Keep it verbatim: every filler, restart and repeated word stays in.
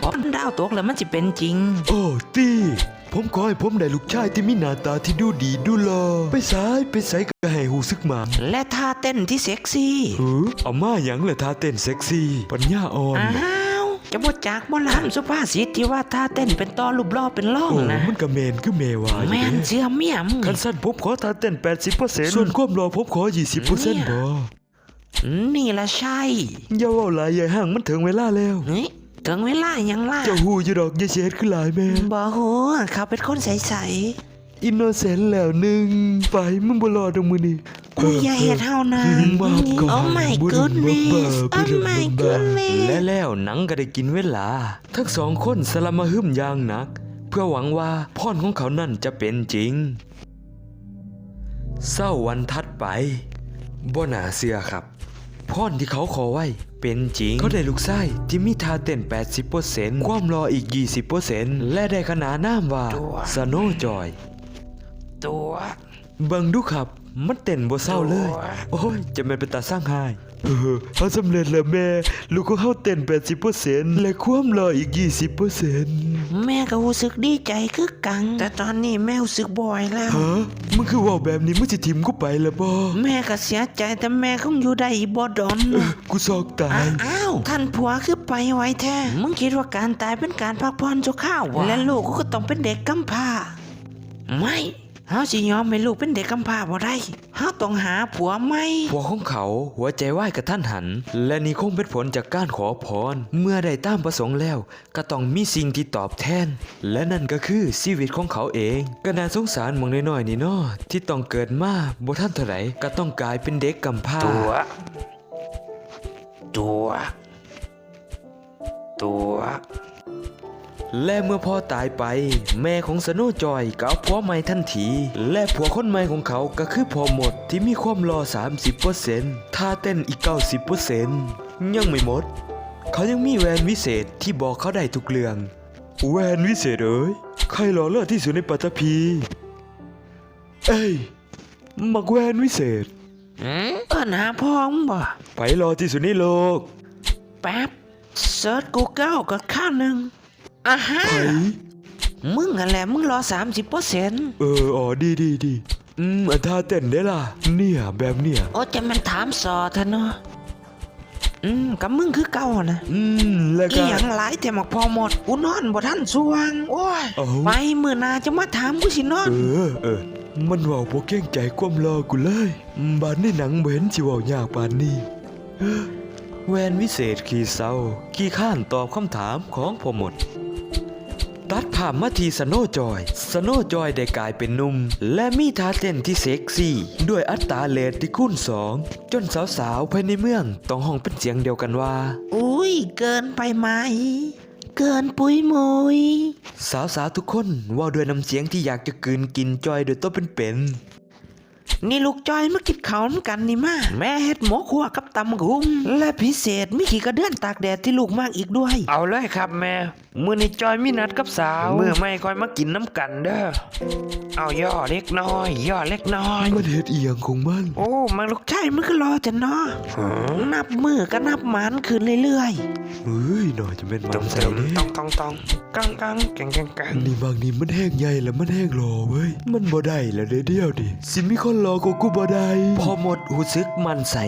พรดาวตกแล้วมันสิเป็นจริง โอ้ตี้ ผมขอให้ผมได้ลูกชายที่มีหน้าตาที่ดูดีดูหล่อ ไปไสไปไสก็ให้รู้สึกหมาน และท่าเต้นที่เซ็กซี่ หือ เอามาหยังล่ะท่าเต้นเซ็กซี่ ปัญญาอ่อน อ้าว จะบ่จักบ่ล่ะ คำสุภาษิตที่ว่าท่าเต้นเป็นต่อรูปหล่อเป็นรอง โอ้ นะ มันก็แม่นคือแม่ว่าอยู่ แม่น เด้ เชื่อเมียมึง คันซั่นผมขอท่าเต้นแปดสิบเปอร์เซ็นต์ ส่วนความหล่อผมขอยี่สิบเปอร์เซ็นต์ เนี่ย บ่ นี่ล่ะใช่ อย่าเว้าหลาย ยายห้าง มันถึงเวลาแล้ว เฮ้ย ถึงเวลาหยังล่ะ เจ้าฮู้อยู่ดอก อย่าสิเฮ็ดคือหลายแม่ บ่ฮู้ เขาเป็นคนใสๆ อินโนเซนต์แล้วหนึ่ง ไป มึงบ่รอดดอกมื้อนี้ กูอย่าเฮ็ดเฮานะ มาบก็ Oh my goodness Oh my goodness และแล้วหนังก็ได้กินเวลา ทั้งสองคนสละมาฮึมอย่างหนัก เพื่อหวังว่าพรของเขานั้นจะเป็นจริง เช้าวันถัดไป บ่น่าเชื่อครับ พรที่เขาขอไว้เป็นจริง เขาได้ลูกชายที่มีท่าเต้นแปดสิบเปอร์เซ็นต์ ความหล่ออีกยี่สิบเปอร์เซ็นต์ และได้ขนานนามว่า ตัว สโนว์จอย ตัว เบิ่งดูครับ มันเต้นบ่เซาเลย ตัว โอ้ย จะแม่นเป็นตาซังไห้ เออ เฮาสำเร็จแล้วแม่ ลูกของเฮาเต้นแปดสิบเปอร์เซ็นต์ และความหล่ออีกยี่สิบเปอร์เซ็นต์ แม่ก็รู้สึกดีใจคือกัน แต่ตอนนี้แม่รู้สึกบ่ไหวแล้ว ฮะ มึงคือเว้าแบบนี้ มึงสิถิ่มกูไปแล้วบ่ แม่ก็เสียใจ แต่แม่คงอยู่ได้อีกบ่ดน เออ กูซอกตาย อ้าว ท่านผัวคือไปไวแท้ มึงคิดว่าการตายเป็นการพักผ่อนชั่วคราวบ่ และลูกกูก็ต้องเป็นเด็กกำพร้า ไม่ เฮาสิยอมให้ลูกเป็นเด็กกำพร้าบ่ได้ เฮาต้องหาผัวใหม่ ผัวของเขาหัวใจวายกะทันหัน และนี่คงเป็นผลจากการขอพร เมื่อได้ตามประสงค์แล้ว ก็ต้องมีสิ่งที่ตอบแทน และนั่นก็คือชีวิตของเขาเอง ก็น่าสงสารหม่องน้อยๆ นี่เนาะ ที่ต้องเกิดมาบ่ทันเท่าใด ก็ต้องกลายเป็นเด็กกำพร้า ตัว ตัว ตัว และเมื่อพ่อตายไป แม่ของสโนว์จอยก็เอาผัวใหม่ทันที และผัวคนใหม่ของเขาก็คือพ่อมดที่มีความหล่อสามสิบเปอร์เซ็นต์ ท่าเต้นอีกเก้าสิบเปอร์เซ็นต์ ยังไม่หมด เขายังมีแหวนวิเศษที่บอกเขาได้ทุกเรื่อง แหวนวิเศษเอ๋ย ใครหล่อเลิศที่สุดในปัตตภี เอ้ย มักแหวนวิเศษ หืม เอิ้นหาพ่อมึงบ่ ไผหล่อที่สุดในโลก แป๊บ เสิร์ชกูเกิลก่อนคราวหนึ่ง อ่าฮะ ไผ มึงหั่นแหละ มึงหล่อสามสิบเปอร์เซ็นต์ เออ อ๋อ ดี ดี ดี อืม อันท่าเต้นเด้ล่ะ เนี่ย แบบเนี่ย โอ้ จะแม่นถามส่อแท้เนาะ อืม กับมึงคือเก่าหั่นนะ อืม แล้วก็ อีหยังหลายแท้บักพ่อมด กูนอนบ่ทันสว่าง โอ้ย เอ้า ไป มื้อหน้าจะมาถาม กูสินอน เออ เออ มันเว้าบ่เกรงใจความหล่อกูเลย บาดในหนังบ่เห็นสิเว้ายากปานนี้ แหวนวิเศษขี้เศร้า ขี้คร้านตอบคำถามของพ่อมด ตัดภาพมาที่สโนว์จอย สโนว์จอยได้กลายเป็นหนุ่ม และมีท่าเต้นที่เซ็กซี่ ด้วยอัตราเรทที่คูณสอง จนสาวๆ ภายในเมืองต้องฮ้องเป็นเสียงเดียวกันว่า อุ๊ย เกินไปไหม เกินปุ้ยมุย สาวๆ ทุกคนเว้าด้วยน้ำเสียงที่อยากจะกลืนกินจอยโดยตัวเป็นๆ นี่ลูกจอยมากินข้าวนำกันนี่มา แม่เฮ็ดหมกฮวกกับตำบักหุ่ง และพิเศษมีขี้กระเดื่อนตากแดดที่ลูกมักอีกด้วย เอาเลยครับแม่ มื้อนี้จอยมีนัดกับสาว มื้อใหม่ค่อยมากินนำกันเด้อ เอาย่อเล็กน้อย ย่อเล็กน้อย มันเฮ็ดอีหยังของมัน โอ้ มักลูกชายมึงคือหล่อแท้เนาะ หือ นับมื้อก็นับหมานขึ้นเรื่อยๆ เฮ้ย น่าจะแม่นหมานใส่เด้ ต้อง ต้อง ต้อง ต้อง กังกังแกงแกงแกง นี่บางนี่มันแฮงใหญ่แล้วมันแฮงหล่อเว้ย มันบ่ได้แล้วเด้เดี๋ยวนี้ สิมีคนหล่อกว่ากูบ่ได้ พ่อมดรู้สึกมั่นใส่